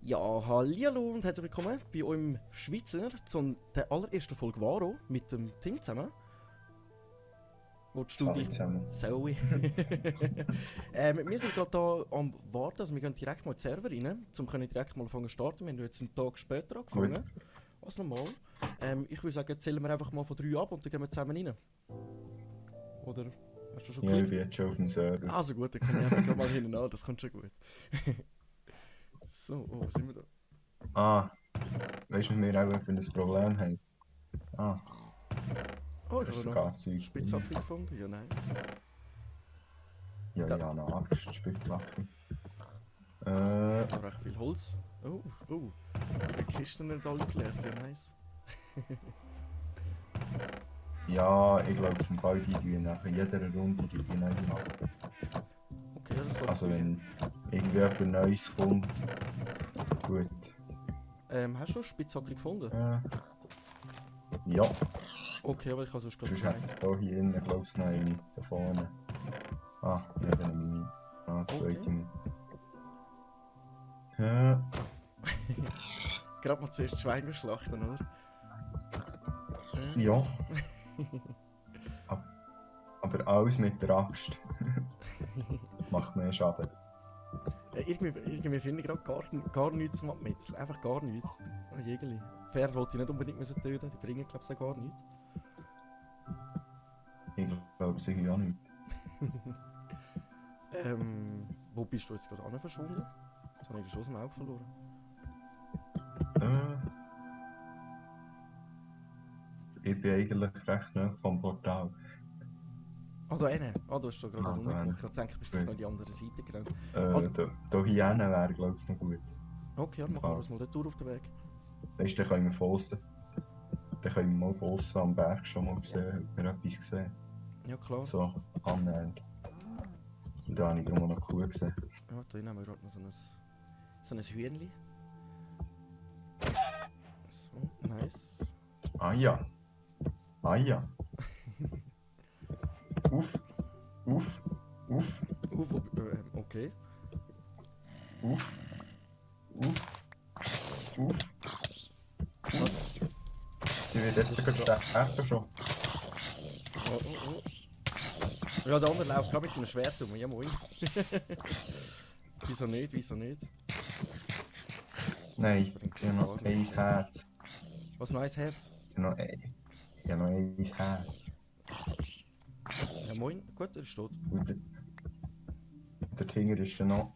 Ja, hallo und herzlich willkommen bei eurem Schweizer zu der allerersten Folge Varo mit dem Tim zusammen. Wolltest du Hallo dich... zusammen. Sorry. Wir sind gerade hier am Warten, also wir gehen direkt mal in den Server rein, um direkt mal anfangen zu starten. Wir haben jetzt einen Tag später angefangen Gut. als normal. Ich würde sagen, zählen wir einfach mal von 3 ab und dann gehen wir zusammen rein. Oder hast du schon Ja, ich geklickt? bin jetzt schon auf dem Server. Also gut, dann komme ich einfach mal hinten an, das kommt schon gut. So, wo sind wir da? Weißt du, was wir auch für ein Problem haben? Oh, Da ich ist habe sogar noch Zeug Spitzhacke drin. gefunden, ja nice. Ja, Ja. ja, eine Axt, Spitzwaffe. Noch recht viel Holz. Oh. Die Kisten nicht alle geleert, ja nice. Ja, ich glaube, im Fall die nach jeder Runde die neu machen. Okay, das geht Also natürlich. wenn irgendwie jemand Neues kommt, gut. Hast du eine Spitzhacke gefunden? Ja, Okay, aber ich habe sonst gerade sonst zwei. hat es hier innen, glaube ich, noch eine da vorne. Ja, dann nehme ich zweite Okay. mit. Gerade mal zuerst Schweine schlachten, oder? Ja. Aber alles mit der Axt. Macht mehr Schaden. Irgendwie finde ich gerade gar nichts zum Abmetzeln. Einfach gar nichts. Oh, Jägerli. Pferd wollte ich nicht unbedingt müssen töten, die bringen glaube ich gar nichts. Ich glaube sicher auch nicht. Wo bist du jetzt gerade an verschwunden? Das habe ich schon aus dem Auge verloren. Ich bin eigentlich recht nah vom Portal. Ah, da hinten. Ah, du hast schon gerade Ah, eine Runde da gemacht. hinten. Ich denke, du bist vielleicht noch an die andere Seite gerannt. Da hier hinten wäre, glaube ich, noch gut. Okay, dann machen wir das mal dort durch auf den Weg. Weißt du, dann können wir von aussen. Dann können wir mal von aussen am Berg schon mal sehen, ob wir etwas sehen. Ja, klar. So, annähernd. Und da habe ich darum auch noch Kuh gesehen. Ja, da hinten haben wir gerade noch so ein Hühnchen. So, nice. Ah ja. Uff. Okay. Uff. Ich werde jetzt sogar sterben schon. Oh. Ja, der andere läuft gerade mit einem Schwert um. Ja, moin. Wieso nicht? Nein, ich habe noch ein Herz. Was neues Herz? Ich habe noch ein Herz. Ja, moin. Gut, er ist tot. Und der Tiger ist dann noch.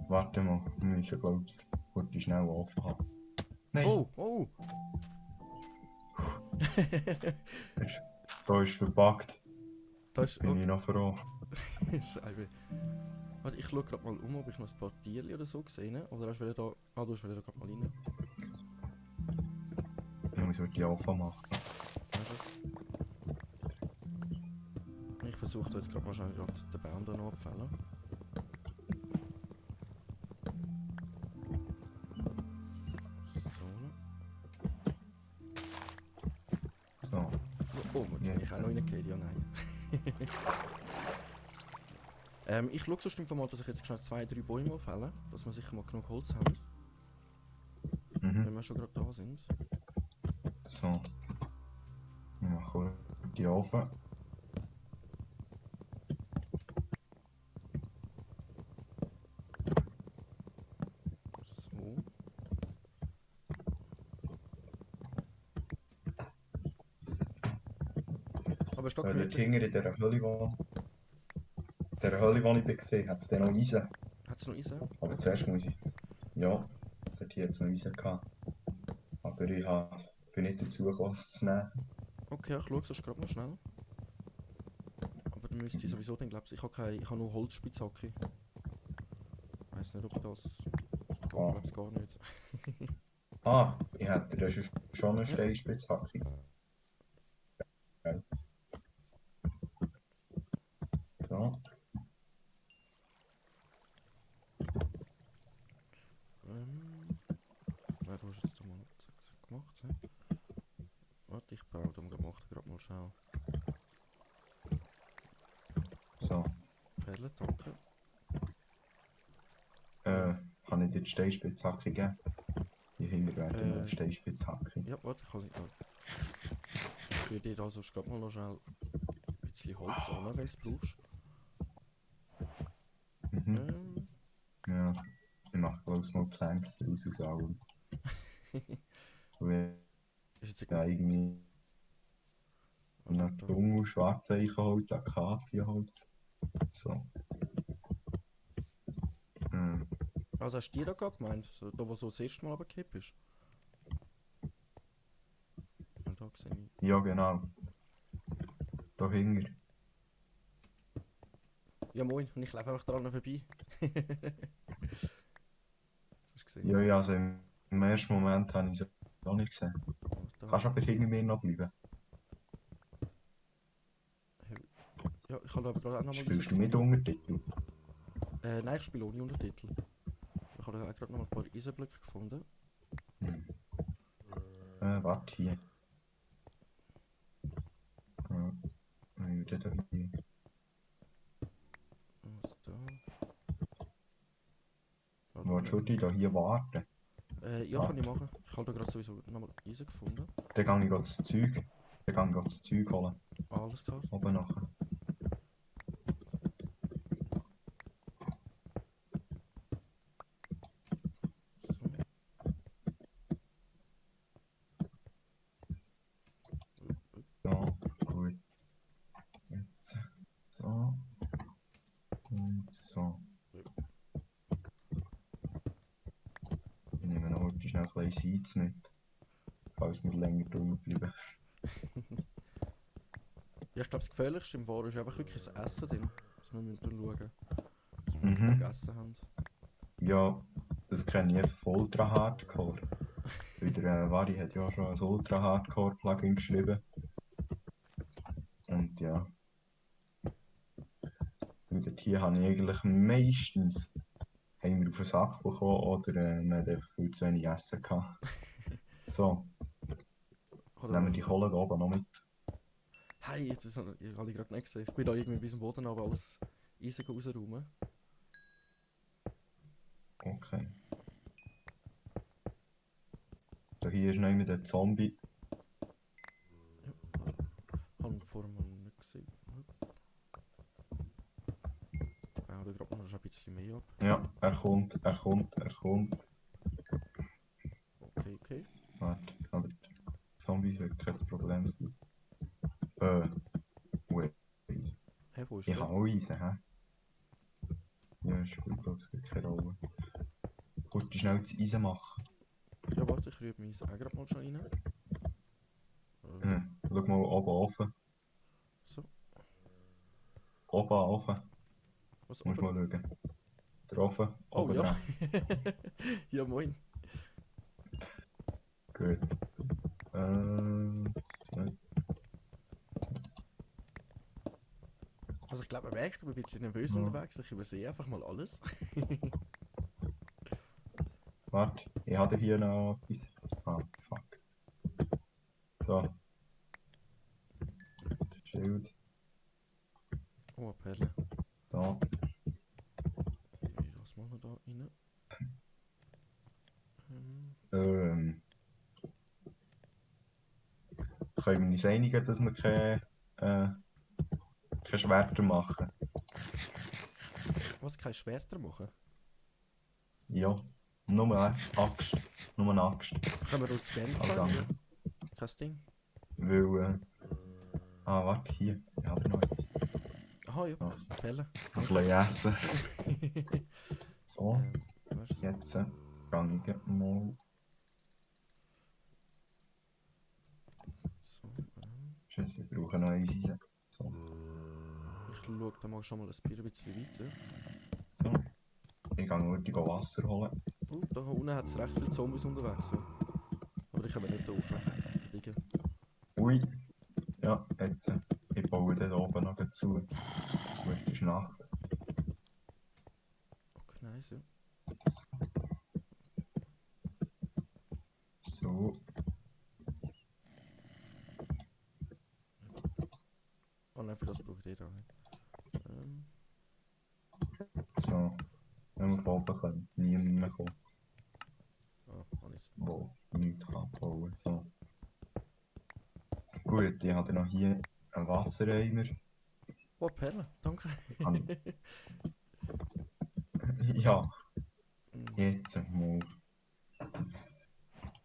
Warte mal, wir müssen, glaube ich, die schnell offen haben. Nein! Oh! Da ist verbuggt. Das ist. Bin ich noch froh. Scheibe. Warte, ich schaue gerade mal um, ob ich noch ein paar Tierchen oder so gesehen habe. Oder hast du da. Ah, du hast wieder da gerade mal rein. Ich muss die offen machen. Ich versuche jetzt gerade wahrscheinlich gerade den Baum da noch abfällen. So. Oh, jetzt bin ich auch noch reingefallen, ja nein. Ich schaue sonst einfach mal, dass ich jetzt schnell 2-3 Bäume auffällen, dass wir sicher mal genug Holz haben, wenn wir schon gerade da sind. So. Ich mache die offen. So. Aber es geht Der gemütlich. Tiger in dieser Höhle, die ich gesehen hat es dann noch Eisen. Hat es noch Eisen? Aber Okay. zuerst muss ich. Ja, dort hat es noch Eisen gehabt. Aber ich bin nicht dazu gekommen, es zu nehmen. Okay, ich schaue sonst gerade mal schnell. Aber dann müsste ich sowieso dann, glaube ich habe nur Holzspitzhacke. Ich weiß nicht, ob das... Ich glaube es gar nicht. Ich hätte da schon eine Steinspitzhacke. So. Ja, du hast jetzt doch mal gesagt. dir die Steinspitzhacke geben? Hier hinten wäre noch eine Steinspitzhacke. Ja, warte, ich kann nicht. Ich würde dir also gerade mal noch schnell ein bisschen Holz an, wenn du es brauchst. Mhm. Ja, ich mache bloß mal Planks draus aus allem. Weil Ist jetzt ja gut. irgendwie noch Dschungel, schwarze Eichenholz, Akazienholz. So. Also hast du die da gerade gemeint, so, da wo so das erste Mal runtergekippt ist? Und da sehe ich. Ja, genau. Da hinten. Ja moin, und ich laufe einfach dran vorbei. Das hast du gesehen. Ja, ja, also im ersten Moment habe ich es auch nicht gesehen. Da Kannst du aber hinter mir noch bleiben? ja, ich habe aber gerade auch nochmal Spielst du mit Untertitel? nein, ich spiele ohne Untertitel. Ich habe auch gerade noch ein paar Eisenblöcke gefunden. Warte hier. Da hier. Was da? Willst du da hier warten? Ja, kann ich machen. Ich habe da gerade sowieso nochmal Eisen gefunden. Dann gehe ich das Zeug. Dann gehe ich das Zeug holen. Alles klar. Oben nachher. So. So, gut. Jetzt so. Und so. Ich nehme noch heute schnell ein bisschen Seeds mit. Falls wir länger drin bleiben. Ja, ich glaube, das Gefährlichste im War ist einfach wirklich das Essen drin. Das müssen wir dann schauen. Dass wir genug gegessen haben. Ja, das kenne ich von Ultra Hardcore. Weil der Vari hat ja schon ein Ultra Hardcore Plugin geschrieben. Und ja. Und hier habe ich eigentlich meistens haben wir auf den Sack bekommen oder wir haben viel zu wenig Essen gehabt. So, nehmen wir die Kohle da oben noch mit. Hey, das habe ich gerade nicht gesehen. Ich bin da irgendwie bis zum Boden aber alles Eisen rausräumen. Okay. So, hier ist noch immer der Zombie. Ja, habe ich vorher mal nicht gesehen. Ja, da gerade noch ein bisschen mehr ab. Ja, er kommt. Okay. Warte, aber Zombies sollte kein Problem sein. Wait. Hä, wo ist Ich der? habe auch Eisen, hä? Ja, ist gut, glaube ich, spielt keine Rolle. Gut, schnell das Eisen machen. Ja, warte, ich rühre mein Eisen auch gerade mal schon rein. Schau mal oben offen. So. Oben offen. Was Musst oben? mal schauen. Der offen, Oh oben ja. dran. Ja, moin. Gut. Zwei. Also ich glaube, er merkt, ich bin ein bisschen nervös Ja. unterwegs. Ich übersehe einfach mal alles. Warte, ich habe hier noch etwas. Ah, fuck. So. Schild. Oh, eine Perle. Da. Was machen wir da rein? Können wir uns einigen, dass wir keine Schwerter machen? Was, keine Schwerter machen? Ja. Nur eine Axt. Nur eine Axt. Können wir uns gerne Also, fangen? Kein Ding. weil, warte, hier. Ich habe noch etwas. Aha, ja. Ja. Pelle. Ein bisschen essen. So, Weißt du, jetzt gehe ich mal. so, Scheiße, ich brauche noch Eisen. So. ich schaue da mal schon mal ein bisschen weiter. So. Ich gehe nur die Wasser holen. Da unten hat es recht viele Zombies unterwegs. So. Aber die kommen nicht da rauf. Digga. Ui. Ja, jetzt. Ich baue den da oben noch dazu. Gut, es ist Nacht. Okay, nice, ja. So. Oh nein, für das brauche ich den da nicht. So. Wenn wir von oben kommen, niemand mehr kommen. wo nichts kann bauen. So. Gut, ich habe noch hier einen Wassereimer. Oh, Perle, danke. An- Ja, Mm, jetzt mal.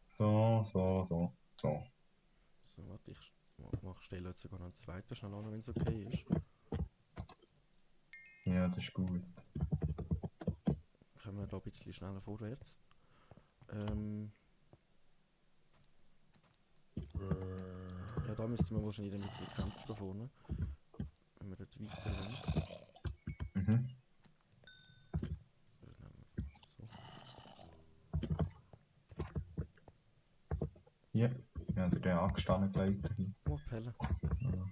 So. So, warte, stelle jetzt sogar noch einen zweiten schnell an, wenn es okay ist. Ja, das ist gut. Kommen wir da ein bisschen schneller vorwärts. Ja, da müssten wir wahrscheinlich ein bisschen kämpfen da vorne. Wenn wir dort weiter wollen. Mhm. So. Hier, ja, der angestanden gelegt. Oh, Pelle. Ja.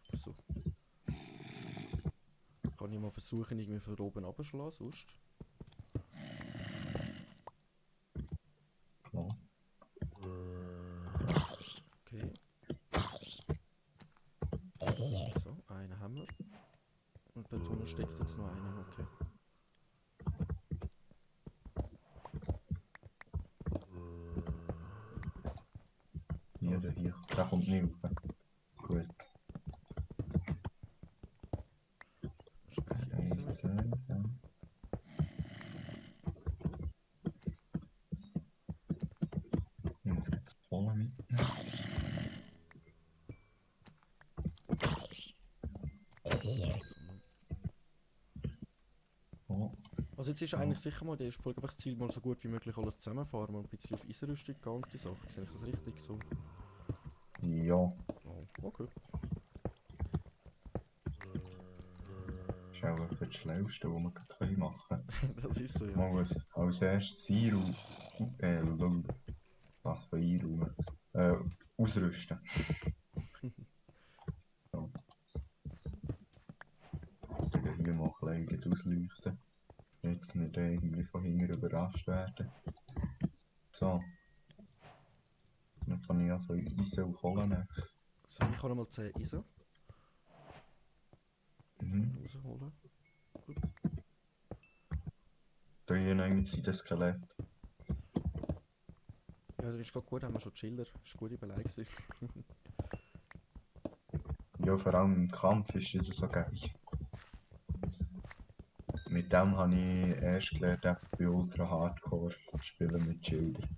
Ich versuche. Kann ich mal versuchen, irgendwie von oben abzuschlagen, sonst. Klar. Okay. So, einen haben wir. Und dort unten steckt jetzt noch einer, okay. Hier, der kommt nicht rauf. Gut. Schon ein bisschen Eins, Eisen. zwei, ja. Ich muss jetzt das Kohle mitnehmen. So. Also jetzt ist eigentlich sicher mal die erste Folge einfach das Ziel, mal so gut wie möglich alles zusammenfahren und ein bisschen auf Eisenrüstung gehen und die Sachen. Sehe ich das richtig so? Ja, Oh, okay. das ist auch das Schlauste, was wir gerade machen können. Das ist so, ja. Mal als erstes was für einräumen? Ausrüsten. So. Dann hier mal ein bisschen ausleuchten. Jetzt nicht irgendwie von hinten überrascht werden. So. Dann fange ich an von Eisen und Kohle nehmen. So, ich kann nochmal 10 Eisen rausholen. Gut. Da hier nehmen sie das Skelett. Ja, das ist gerade gut, haben wir schon Chiller. Das war gute Beleidigung gewesen. Ja, vor allem im Kampf ist das so geil. Mit dem habe ich erst gelernt, eben bei Ultra Hardcore zu spielen mit Schildern.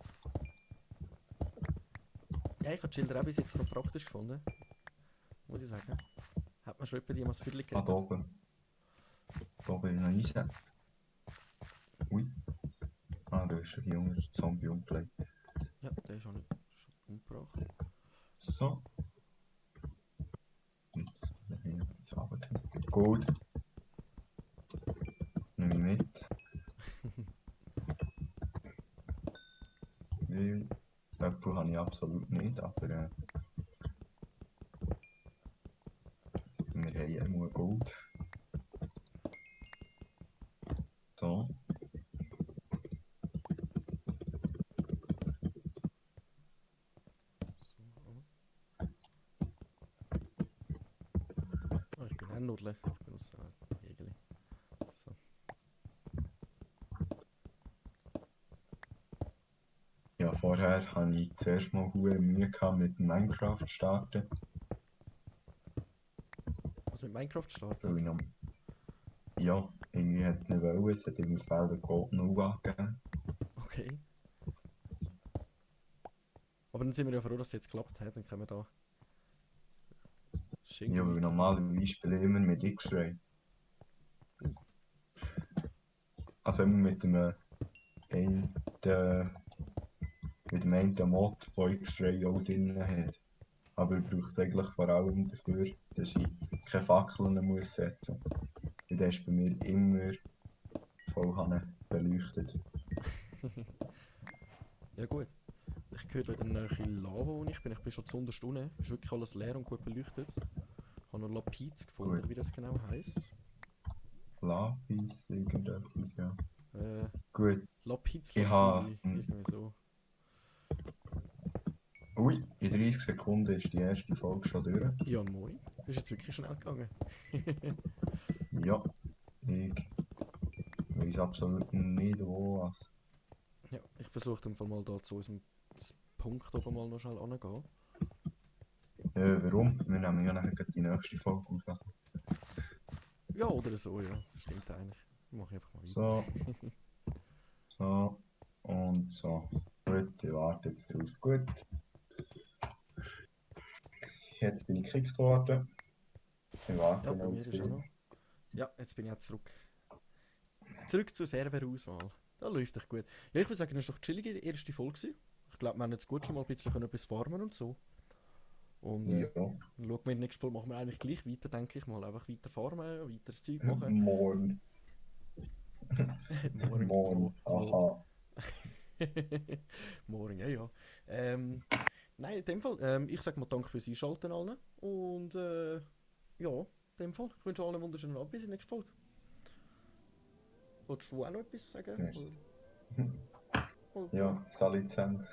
Ja, ich habe Chiller auch bis jetzt noch praktisch gefunden. Muss ich sagen. Hat man schon etwa die mal das Viertel Ah, gerettet. da oben. Da oben ist noch Eisen. Ui. Ah, da ist schon hier unten der Zombie umgelegt. Ja, der ist auch nicht schon umgebracht. So. Und das hier jetzt runtergehen. Gut. Nehme ich mit. Weil Äpfel habe ich absolut nicht, aber wir haben ja nur Gold. So. So, oh, ich bin auch Nudle. Ich bin aus Jägerli. So. Ja, vorher hatte ich zuerst mal hohe Mühe gehabt mit Minecraft starten. Was mit Minecraft Weil starten? ich noch, ja, irgendwie hat es nicht wollen, es hat immer Felder Code 0 angegeben. Okay. Aber dann sind wir ja froh, dass es jetzt geklappt hat. Dann können wir da schön Ja, weil gemütlich. normalerweise spiele ich immer mit X-Ray. Also immer mit einen, mit dem einen Mod, der X-Ray auch drin hat. Aber ich brauche es eigentlich vor allem dafür, dass ich keine Fackeln muss setzen muss. Und der ist bei mir immer voll beleuchtet. Ja gut. Ich höre da in der Nähe Lava, wo ich bin. Ich bin schon zu unterst unten. Ist wirklich alles leer und gut beleuchtet. Ich habe noch Lapiz gefunden, Gut. wie das genau heisst. Lapis, irgendetwas, ja. Gut. Lapis, ich habe... irgendwie so. Ui, in 30 Sekunden ist die erste Folge schon durch. Ja, moin. Das ist jetzt wirklich schnell gegangen. Ja, ich weiß absolut nicht, wo was. Ja, ich versuche im Fall mal da zu unserem Punkt oben mal noch schnell angehen. Warum? Wir nehmen ja nachher gleich die nächste Folge auf. Ja, oder so, ja. Das stimmt eigentlich. Mach ich einfach mal weiter. So. So. Und so. Gut, ich warte jetzt drauf. Gut. Jetzt bin ich gekickt worden. Ich warte Ja, noch bei mir auf ist auch dich. noch. Ja, jetzt bin ich auch zurück. Zurück zur Serverauswahl. Da läuft doch gut. Ja, ich würde sagen, das war doch die chillige erste Folge gewesen. Ich glaube, wir haben jetzt gut schon mal ein bisschen etwas farmen und so. Und Ja. schauen wir, nächstes Mal machen wir eigentlich gleich weiter, denke ich mal. Einfach weiter farmen, weiter das Zeug machen. Morgen. Morgen. Morgen. Aha. Morgen, ja, ja. Nein, in dem Fall, ich sage mal danke fürs Einschalten allen. Und ja, in dem Fall, ich wünsche allen einen wunderschönen Abend bis in der nächsten Folge. Wolltest du auch noch etwas sagen? Merci. Oder? Ja, salut zusammen.